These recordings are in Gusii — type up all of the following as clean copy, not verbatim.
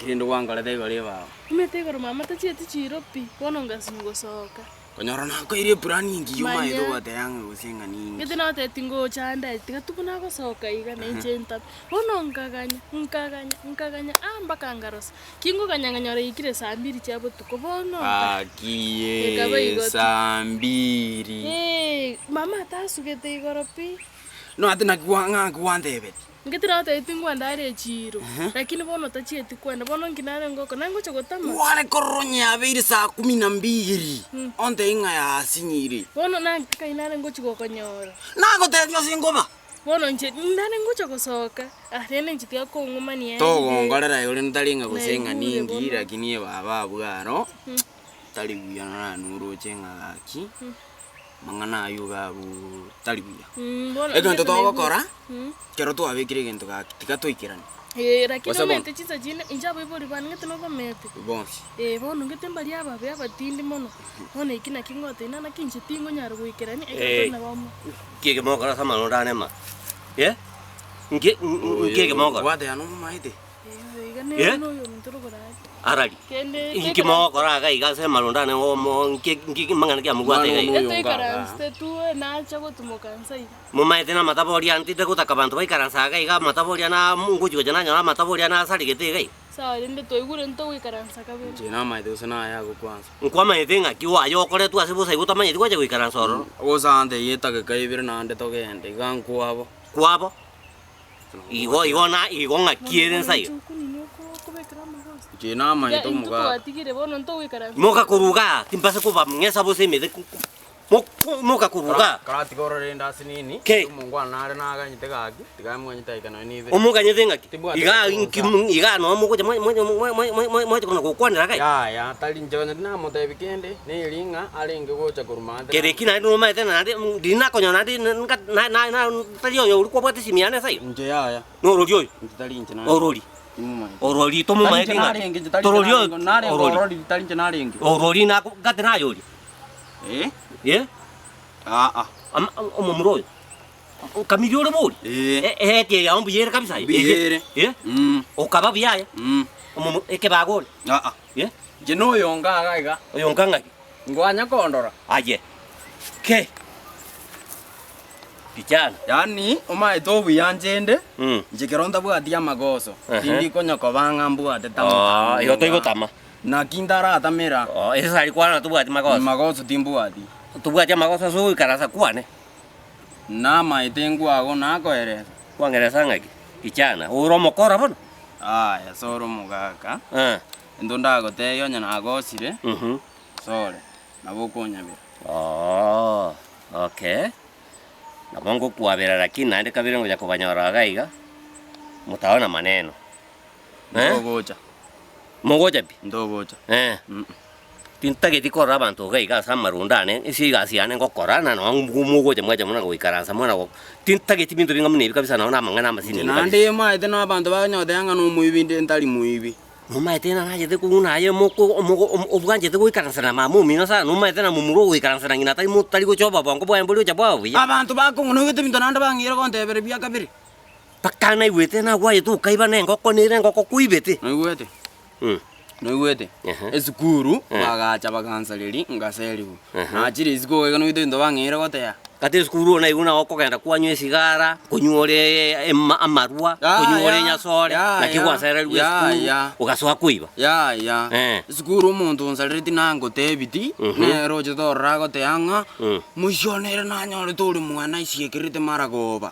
Rende gwankorete igoro ebao. Omanyete igoro mama tachieti chiiro pi, bono ngasinywa gosoka. Konyora nakoire eplan engiya omanyete Manya. ogoteba ng'a gose ng'a ninki. Gete nagotebi tingocha ande, tiga tu buna agosoka iga na inche ntabe. Bono nkaganya, nkaganya, nkaganya aa mpaka nkarosa. Ki nkoganya nkanyora yaikire saa mbiri chia botuko, bono nka Gaki Ekaba yee igo ti. saa mbiri. Eeh, mama atasugete igoro pi. Noate naki gwa ng'a gwantebetie. Inche tinagotebi tingwenda are echiiro, lakini bono tachieti kwenda, bono nki nare ngokora? Nare ngocha gotama? Kware korora onye yabeire saa kumi na mbiri, ontebie ng'a yasinyire. Bono naki nare ngochi gokonyora? Nagotebia ase ngoba. Bono inche nare ngocha gosoka, ah rende inche tiga kong'umania erinde. Togongorera igo rende tari ng'a gose ng'a Naigure ninki, bono. lakini ebaba abwo aro, tari buya nonye noroche ng'a gaki. Amang'ana ayio iga abwo tari buya. Bono Egento ngete naigure. togokora, ekero twabekire egento gaki, tiga toikeranie. Ee, lakini Gose bono. omanyete chinsa chinde, inche abaibori bane ngete nobamete. Bonsi. Ee, bono ngete mbaria ababe abatindi mono, bono eki naki ngoteba naki inche tingonyara goikerania ekero Eh. tore nabo amo. Nki eke mogokora ase amarunda ane ma? Eh? Nki nki eke mogokora? Gwateba nomomaete. Ee, iga Eh? nere noyo omonto orokorari. Arari. Kende Inki mogokora iga iga ase amarunda ane omo nki nki mang'ana ki amobwate iga iga? Oyo Etoikaransete tu nacha gotumoka nsa iga. Momaete namatabori ane tinde gotaka abanto baikaranse iga iga amatabori ane aa ngochi gocha nanyora amatabori ane asaregete iga iga. Sawa rende twaigure ntogoikaransa kabere. Inche namaete gose naye agokwansa. Nkwamaete ng'aki oaye okoretwe ase bosa igo otamanyeti gocha goikaransa ororo. Gose antebie etageka ibere naende togende iga nkwabo. Kwabo. Igo igo na igo ng'aki ere nsa iga. Inche namaete omogaka. Moka korwa igaa, timbase kobang'esa bose emete moko moka korwa igaa. Karatiga orore rende ase nini, Kei. omongwana nare naganyete gaki, tiga amoganyete aika nonya na ibere. Omoganyete ng'aki? Tibwati Igaa gosoa. inki igaa noo mogocha mwa- mwa- mwa- mwa- mwa- mwa- mwacha kona gokwanera iga? Yaya, tari inche onye tinamotebi kende, neri ng'a arenge gocha korwa maate Kere eki naende nomaete naende riria nakonyora naende nga na na na tari oyo oria kwabwate esimi yane ase iga? Inche yaya. Norori oyo? Inche tari inche narenge. Orori. Timomaeti. Orori tomomaeti Tari inche ng'a? narenge, inche tari inche Torori oyo narenge, narenge orori. orori tari inche narenge. Orori nako gati naye oria. Eh? Eh? Aa. Ama omomura oyo. Kamiri ore bori? Eh. Eheti eye yao mbuya ere kabisa aye? Mbuya ere. Eh? Mm. Okaba buya aye? Mm. Omomu ekebago ore? Aa. Eh? Inche noyonga iga iga. Oyonga ng'aki? Ngwanya kondora. Aye. Ke. Kijana. Yaani omaete obuya nchende, Mm. inche kero ntabwati amagoso, Ehe. tindi konya koba ng'a mbwate tama Ah, tama igo iga. toigotama. Naki ntaratamera, Oh, ese aria kwarora tobwati magoso. magoso timbwati. Tobwati amagoso ase ogoikaransa kwane. Namaete nkwago nakoeresa. Kwang'eresa ng'aki? Kijana, ore omokora bono? Aya, sore omogaka, Eh. intwe ndagotebie onye nagosire, Mhm. sore, nabo okonyabera. Oo, okay. Nabo ngokwabera lakini naende kabere ngocha kobanyora iga iga, motaona maneno. Eh? Ntogocha, Mogocha pi? ntogocha. Eh. Tintageti korora abanto iga iga ase amaronda ane, ase egasi yane ngokora, na nonye mogocha mwacha buna goikaransa mwana go, tintageti binto binga buna ebi kabisa nonye na amang'ana amasinini kabisa. Naende maete na abanto bagonyoteba ng'a nomoibi inde ntari moibi. Nomaete ng'a nachete korwa buna aye omoko omogo omo obwanchete goikaransa na mama omino sana, nomaete na momura ogoikaransa na ng'ina tari mo tari gocha obobongo bwaye mbori gocha bwaba buya. Abanto bakong'u noigwete ebinto naende bang'eire gontebereria bia kabere. Mpaka naigwete nagwayete okaiba na engoko nere engoko kwaibete. Noigwete? Noigwete? Esukuru bagacha bagansareria ngaserigwa. Nachire isiko iga noigwete ebinto bang'eire goteba. Gati esukuru one naigure nabo okogenda kwanywa esigara, konywa ore ema amarwa, konywa ore enyasore, naki gwasererigwe esukuru, ogasoa koiba. Yaya, esukuru omonto onsarereti nangotebiti, nere ochete ororo agoteba ng'a, moisia one ere nanyorete ore mwana asiekerete maragoba.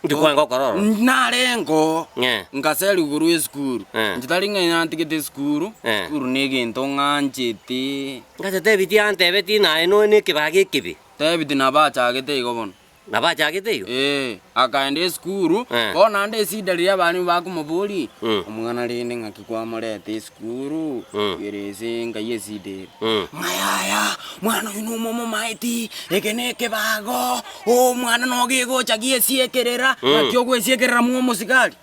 Inki kwarenge gokora ororo? Narengeo, Eh. nkaserigwa korwa esukuru. Eh. Inche tari ng'a nantigete esukuru, Eh. esukuru na egento ng'anchete. Ngase tebiti antebetie naye noe na ekebago ekebe. Tebiti nabo achagete igo bono. Nabo achagete igo? Ee, akaenda esukuru, Eh. bono naende esida riria abalimu bakomoboria, Mm. omwana rende ng'aki kwamoreta esukuru, Mm. ere ase nkai esida ere. Mm. Ng'a yaya, mwana oyio nomomomaeti, eke na ekebago, omwana nogegocha giesiekerera, ng'aki ogwesiekerera mwa omosigari.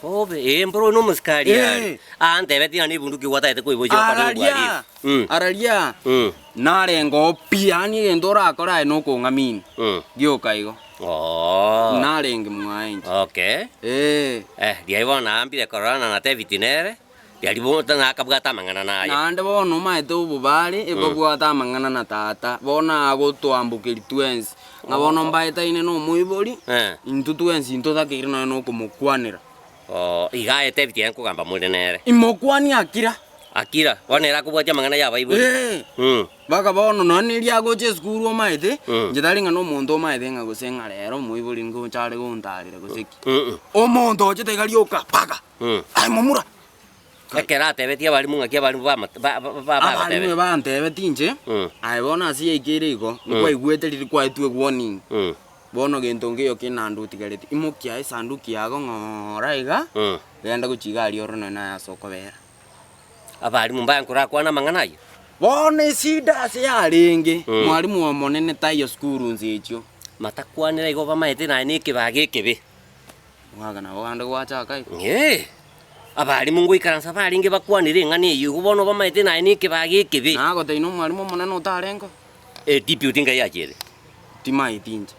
Bobe, ee mboro oyo nomosikari Eh. are. Antebetie ng'a nebunduki gwatagete koibochia okore Araria, obwarifu. Mm. araria, Mm. narenge pi, yaani egento orakore aye nokong'amini, Mm. gioka igo. Oo. Narenge mwaye inche. Okay. Eh. Eh, riaye bono naambire kororana na David nere. Riaria bono nakabwate amang'ana naye. Naende bono omaete obobare, ebabwate amang'ana na tata, bono agotoambokeria twensi, ng'a bono mbaetaine nomoibori, intwe twensi ntotakeire nonya nokomokwanera. Oo, iga aetebitie nkogamba more nere. Imokwanie Akira. Akira, bono ere akobwatia amang'ana y'abaibori. Ee. Mpaka bono nonya neria agocha esukuru omaete, inche tari ng'a nomonto omaete ng'a gose ng'a rero omoibori ngocha are gontarera gose ki. Omonto ochete iga rioka mpaka, aye momura. Ekero atebetie abalimu ng'aki abalimu bamo ba ba ba Abalimu bagotebetie. ebantebetie inche, aye bono ase yaikeire igo, nkwaigwete riria kwaetwe ewarning, bono gento nkeiyo kenande otigareti, imokia esanduki yago ng'ora iga, genda gochia iga aria ore nonya naye ase okobera. Abalimu mbaye nkorakwane amang'ana ayio. Bono esida ase yarenge, mwalimu omonene taiyo sukuru nse echio. Matakwanera igo bamaete naye nekebago ekebe. Omwaka nabo gande gwachaka igo. Ee, abalimu ngoikaransa barenge bakwanere eng'ana eyio igo bono bamaete naye nekebago ekebe. Nagotebia na omwalimu omonene otarenge oo. Edipute ngai yachiete. Timaeti inche.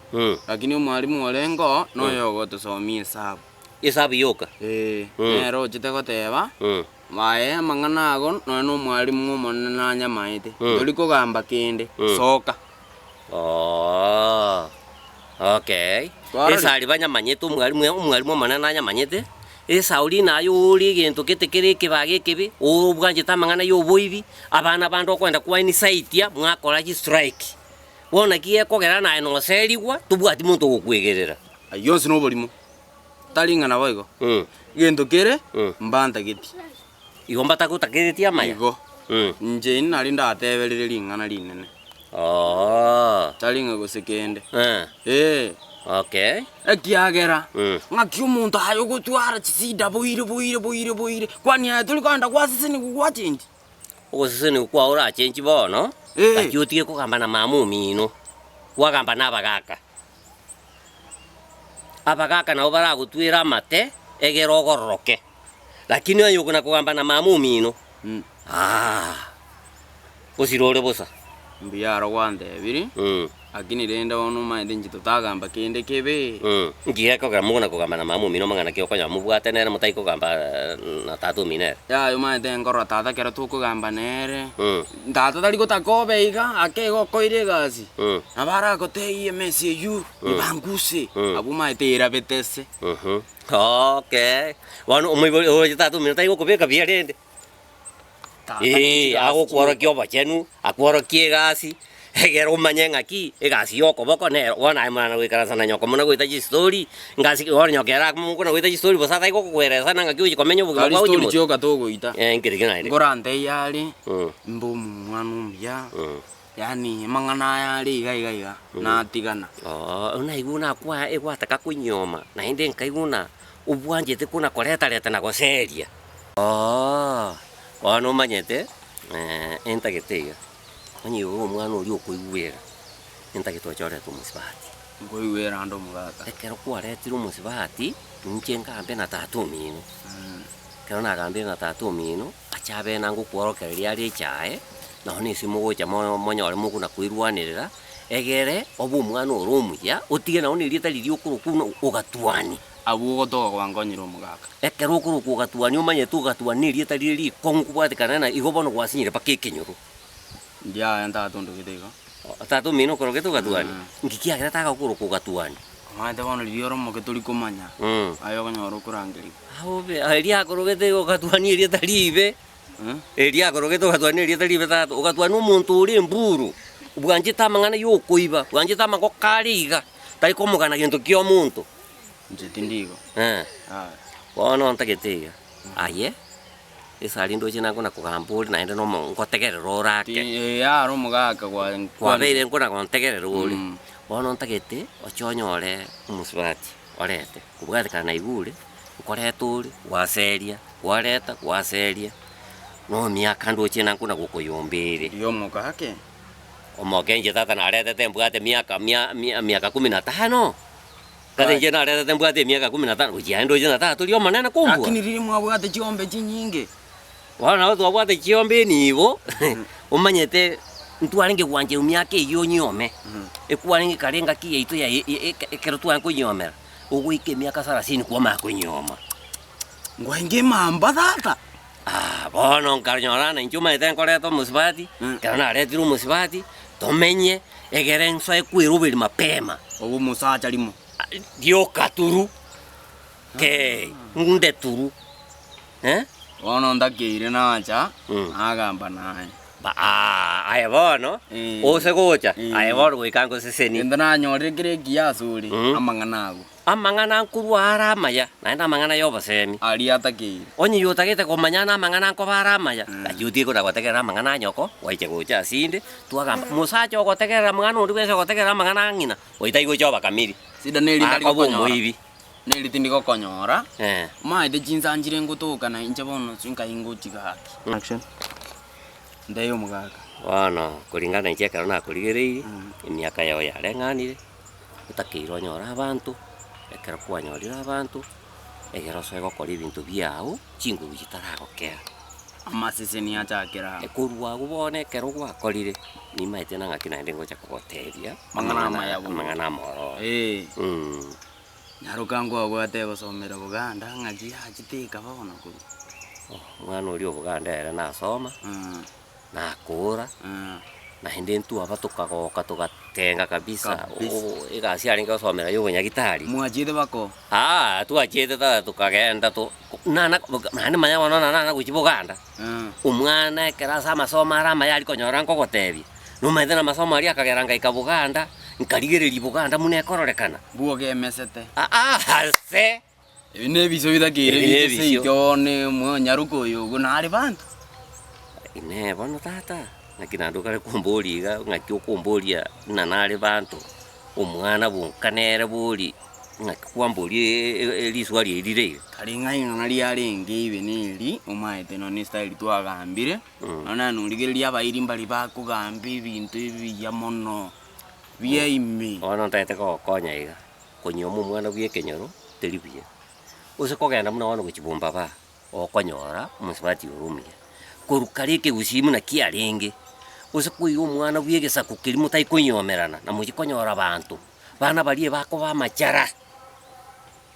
Lakini omwalimu orenge oo, noyo ogotosomia esabu. Esabu yoka. Ee, nere ochete goteba, Aye amang'ana ago nonya nomwalimu omonene nanyamaete, tori kogamba kende, soka. Oo, okay. Twarorire. Esari banyamanyete omwalimu omwalimu omonene nanyamanyete, esauri naye ore egento gete kere ekebago ekebe, obwanchete amang'ana ya oboibi, abana bande okoenda kwainisaitia mwakora chistrike. Bono naki gekogera naye noserigwa, tobwati monto ogokwegerera. Ayio onsi noborimo. Tari ng'a naboigo. Egento kere mbantageti. Igo mbatagotageretie amaya. Igo. Inche nari ndateberire ring'ana rinene. Oo. Tari ng'a gose kende. Eh. Ee. Okay. Ekiagera, ng'aki omonto aye ogotwara chisida boire boire boire boire, kwani aye tori kogenda gwaseseniwa gwachenchi? Ogosesenigwa kwao orachenchi bono, Eh. gaki otige kogamba na mama omino, kwagamba na abagaka. Abagaka nabo baragotwere amate, egere ogororoke, lakini onye okona kogamba na mama omino, aah, osire ore bosa. Mbuya aro gwantebirie, lakini rende bono omanyete inche totagamba kende kebe. Nki gekogera mokona kogamba na mama omino amang'ana ki okonyora mobwate nere motari kogamba na tata omino ere? Yaya omanyete nkorora tata ekero tokogamba nere, tata tari gotaka obe iga, ake iga okoire egasi. Nabo aragotebie emesa eyio, ibanguse, abwo omanyete erabete ase. Okay, bono omoibori oyo tata omino tari gokobeka buya rende. Ee, agokworokia obochenu, akworokie egasi, egere omanye ng'aki egasi ya okoboko nero. Bono aye mwana goikaransa na nyoko muna goeta chistori, ngasi bono nyoko ere mokona goeta chistori bosa atari gokokoeresa ng'aki ochi komenya obogima Tari bwao story chimoto. chioka togoita. Eh, nkere ki naende? Nkorantebie are, mbe omwana omuya. Yaani amang'ana aya are iga iga iga, natigana. Oo, naigwe buna akwa egwataka konyuoma, naende nkaigwa buna obwanchete kona koreta reta na goseria. Oo, bono omanyete entagete iga, onye igo omwana oria okoigwera, entagete oche orete omosubati. Nkoigwera ande omogaka. Ekero kwaretire omosubati, inche ngambe na tata omino, ekero nagambire na tata omino. Ache abe nangokworokereria are echae, nao nese mogocha monyore mokona koirwanerera, egere obe omwana ore omuya, otige nao na erieta riria okorokwa buna ogatwani. Abwo ogotoka gwankonyire omogaka. Ekero okorokwa ogatwani omanyete ogatwani na erieta rire rikong'u kobwatekana na igo bono gwasinyire mpaka ekenyoro. Ndiaye tata ondogete igo. Tata omino okorogete ogatwani? Nki kiagerete agakorokwa ogatwani? Omanyete bono riria ore omoke tori komanya, aye okonyora okorangerigwa. Aobe, eria akorogete igo ogatwania erieta riibe, eria akorogete ogatwania erieta riibe tata, ogatwania omonto ore emburu, bwanchete amang'ana ya okoiba, bwanchete amagoko are iga, tari komogana gento kia omonto. Inche tindi igo. Eh. Yaya. Bono ntagete iga, aye, esari ndoche nakona kogamba ore naende nomo ngotegerera ore ake. Ti ee aro omogaka gwa Kwabeire nkona gontegerera ore, bono ntagete oche onyore omosubati orete, kobwatekana naigure. Nkoreta ore, gwaseria, kwareta, gwaseria, nomiaka ndoche nankuna gokoyomba ere. Rigia omogake. Omoke inche tata naretete mbwate miaka mia mia miaka kumi na tano, tata inche naretete mbwate emiaka kumi na tano, gochia aye ndoche na tata tori omonene kombua. Lakini riria mwabwate chiombe chinyinge. Bono nabo twabwate chiombe enibo, omanyete ntwarenge gwancha emiaka eyio onyiome, ekwarenge kare engaki yaito ya ekero twarenge konyiomera. Ogoika emiaka sarasini kwamanya konyuoma. Ngwainga emamba tata. Ah, bono nkanyora na inche omanyete nkoreta omosubati, ekero naretire omosubati, tomenye, egere nsoe kweroberi mapema. Obe omosacha rimo. Rioka turu, kei, nde turu, eh. Bono ntakeire nacha, nagamba naye. Ba- aye bono, ose gocha, aye bono goika ngosesenie. Gento nanyorire kere ekiya asore, amang'ana ago. Amang'ana nkorwa are amaya, naende amang'ana y'obosemi. Aria atakeire. Onye oyotagete komanya namang'ana nkoba are amaya, gaki otige kona gotegerera amang'ana a nyoko, gwaiche gocha ase inde, twagamba. Mosacha ogotegerera amang'ana onde bwensi ogotegerera amang'ana a ng'ina, oyo tari gocha obakamiri. Shida neri ntari Akoba gokonyora. omoibi. Neri tindi gokonyora, Eh. omanyete chinsa nchire ngotoka na inche bono nkai ngochi gaki. Action. Ntebi omogaka. Bono koringana inche ekero nakorigereirie, emiaka yao yareng'anire. Otakeire onyore abanto, ekero kwanyorire abanto, egere osoe gokora ebinto biago, chinguru chitaragokera. Amaseseni achakere amo. Korwa agwo bono ekero gwakorire, nimaete na ng'aki naende ngocha kogotebia, Amang'ana amaya bono. amang'ana amororo. Ee. Mh. Nyaroka nkwabwate gosomera Buganda ng'aki yachete ekaba bono korwa. Omwana oria o Buganda ere nasoma. Nakora, naende ntwaba tokagoka togatenga kabisa, Kabisa. oo egasi yarenge gosomera ya obonyagitari. Mwachiete bako? Aa twachiete tata tokagenda to nana naende manya bono nana gochia boganda, omwana ekero ase amasomo are amaya aria konyora nkogotebia, nomanyete na amasomo aria akagera ngaika boganda, nkarigereria boganda buna ekororekana. Bwoka emesete. Aa ase. Ebi nebisio bitakeire Ebi biche nebisio. seito one omonyaroka oyo ogo nare banto. Inee bono tata, ng'aki naende okare komboria iga, ng'aki okomboria ng'a nare banto, omwana bonka nere bori, ng'aki kwamboria eriswali eri rire iga? Kare ng'a ing'ana riarenge ibe neri, omaete nonye estyle twagambire, nonye naende origereria abairi mbari bakogamba ebinto ebiya mono, bia ime. Bono ntagete kogokonya iga. Konyuoma omwana bw'ekenyoro teri buya, gose kogenda buna bono gochia bombaba, okonyora omosubati ore omuya. Korwa kare ekegusii buna kiarenge, gose koira omwana bw'egesaku keria motari konyuomerana na mochie konyora abanto, bana baria ebakoba amachara,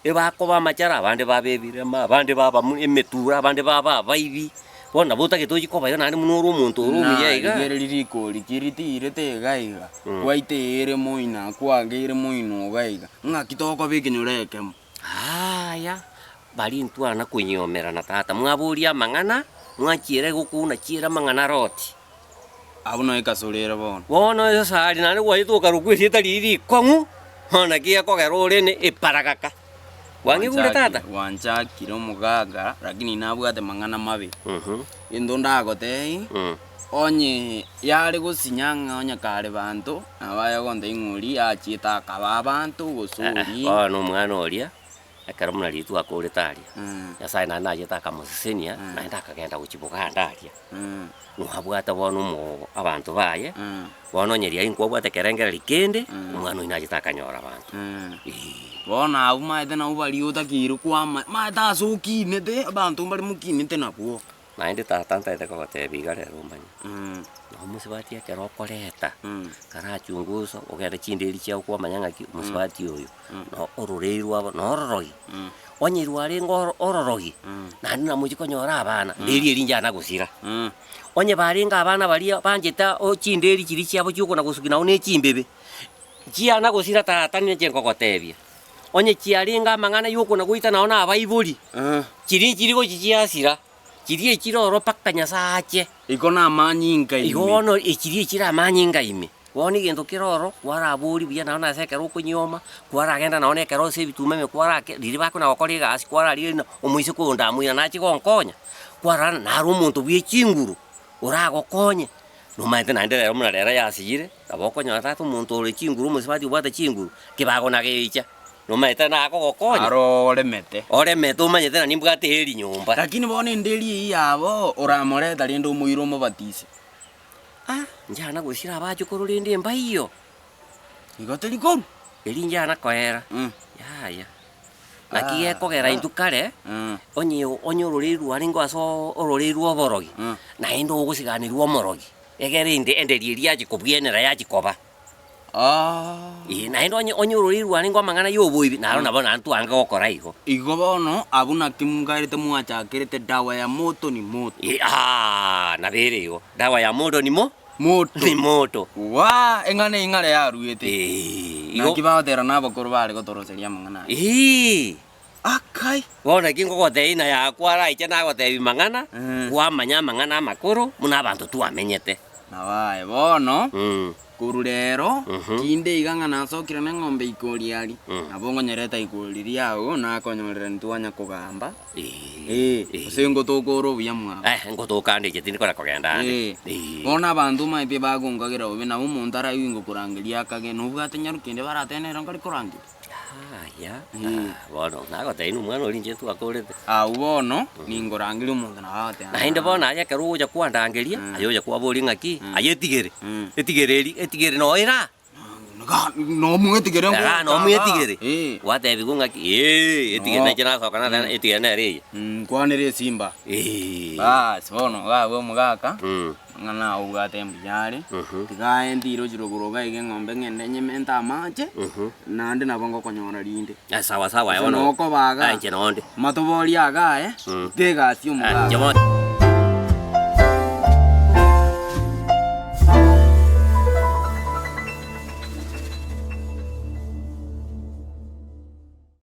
ebakoba amachara abande babe ebirema, abande baba mu emetura, abande baba abaibi, bono nabo otagete ochie kobayo naende buna ore omonto ore omuya iga. Rigereria rikori ki ritiirete iga iga, Gwaiteire moino kwageire moino iga iga, ng'aki tokoba ekenyoro ekemo. Aaya, baria intwana konyiomerana tata, mwaboria amang'ana, mwachiera gokuna chiera amang'ana Loti. Abwo noe ekasoro ere bono. Bono esari naende gwachete okarokwa erieta riria rikong'u, bono naki gekogera ore ne eparagaka. Kwang'igure tata? Gwanchakire omogaka, lakini nabwate mang'ana mabe. Gento ndagotebie, onye yare gosinya ng'a onye kare banto, nabo aye ogontebia ng'a oria achiete akaba abanto gose oria. Bono omwana oria, ekero buna rituko akorete aria, Nyasaye naende nachete akamosesenia, naende akagenda gochia boganda aria. Nobwate bono omo abanto baye, bono onye riaye nkwabwate ekerengererio kende, omwana oyio nachete akanyora abanto, eeh. Bono abwo maete nabwo baria otakeire kwama, maete ase okinete, abanto mbare mokinete nabwo. Naende tata ntaete kogotebia iga rero omanye, nabo omosubati ekero okoreta, karachungusa ogende chinderi chiago kwamanya ng'aki omosubati oyo, no ororei rwabo nororogi. Onye rwarenge oro ororogi, naende namochie konyora abana, nderi eria inche nagosira. Onye barenge abana baria banchete o chinderi chiria chiabo chiokona gosukia nabo ne chimbebe, chiana gosira tata ninche nkogotebia, onye chiarenge amang'ana ya okona goita nao na abaibori, chiria nchiri gochia chiasira, chiria echire oro mpaka Nyasaye ache. Igo namanyinga ime. Igo bono echiria echire amanyinga ime. Bono egento kere ororo, kwaraboria buya naende ase ekero okonyuoma, kwaragenda nonye na ekero ase ebituma ime kwarake riria bakona gokora egasi kwararigereria ng'a omoiseke oyo ndamoira nache gonkonya, kwarora nare omonto bwe chinguru oragokonye, nomanyete naende rero buna rero yasiyire, nabo okonyora tata omonto ore chinguru omosubati obwate chinguru, kebago na gecha, nomanyete nakogokonya. Aro oremete. Oremete omanyete ng'a nimbwate eri nyomba. Lakini bono enderi eyio yabo, oramoreta rende omoire omobatise. Ah, njana gosira abachokoro rende mbaiyo. Igo teri korwa. Eri njana koera. Yaya. Naki gekogera intwe kare, onye onye ororeri rwarenge ase ororeri rwa oborogi, naende ogosiganerwa omorogi, egere ende enderi eria yachi kobwenera yachi koba. Aah. Ee, naende onye onye ororeirwe arenge amang'ana y'oboibi, naro nabo naende twange gokora igo. Igo bono abwo naki mkarete mwachakerete dawa ya moto ni moto. Ee, aah, nabo ere igo, dawa ya moto ni mo Moto. ni moto. Waa, eng'ana eyio ng'are yaruete. Ee, igo. Naki bagotera na abakoro bare gotoroseria amang'ana aya. Ee. Akai! Bono naki ngogotebia ng'a yakwa araiche nagotebia mang'ana, kwamanya amang'ana amakoro buna abanto twamenyete. Nabo aye bono, korwa rero, tinde iga ng'a nasokire neng'ombe ikori aria, nabo ngonyereta ikori riao nakonyorera ntwanya kogamba, ee, gose ngotokore obuya mwabo. Eh, ngotoka ande inche tindi kona kogenda ande. Ee, bono abanto omanyete bagonkagera bobe, nabo omonto araigwe ngokorangeria akage, nobwate nyarukende baratebe nere nkare korangeria. Aya, bono nagotebia ng'a omwana oria inche twakorete. Agwo bono ningorangeria omonto nabo agoteba ng'a. Naende bono aye ekero ogocha kwandangeria, aye ocha kwaboria ng'aki, aye etigere, etigere eri, etigere noo ere aa. Nomoetigere Igaa nomoetigere, gwatebiwa ng'aki ee, etigere nainche nasoka nateba etigere nere eye. Nkwanere esimba. Baas bono iga abwo omogaka. Ng'a naobwate mbuya are, tiga aye ntire ochire rogoro iga iga eng'ombe ng'ende nyemente amache, naende nabo ngokonyora rinde. Sawa sawa aye Gose bono nokoba igaa, inche nonde. Amatobori iga aye, tiga egasi Inche omogaka. bono.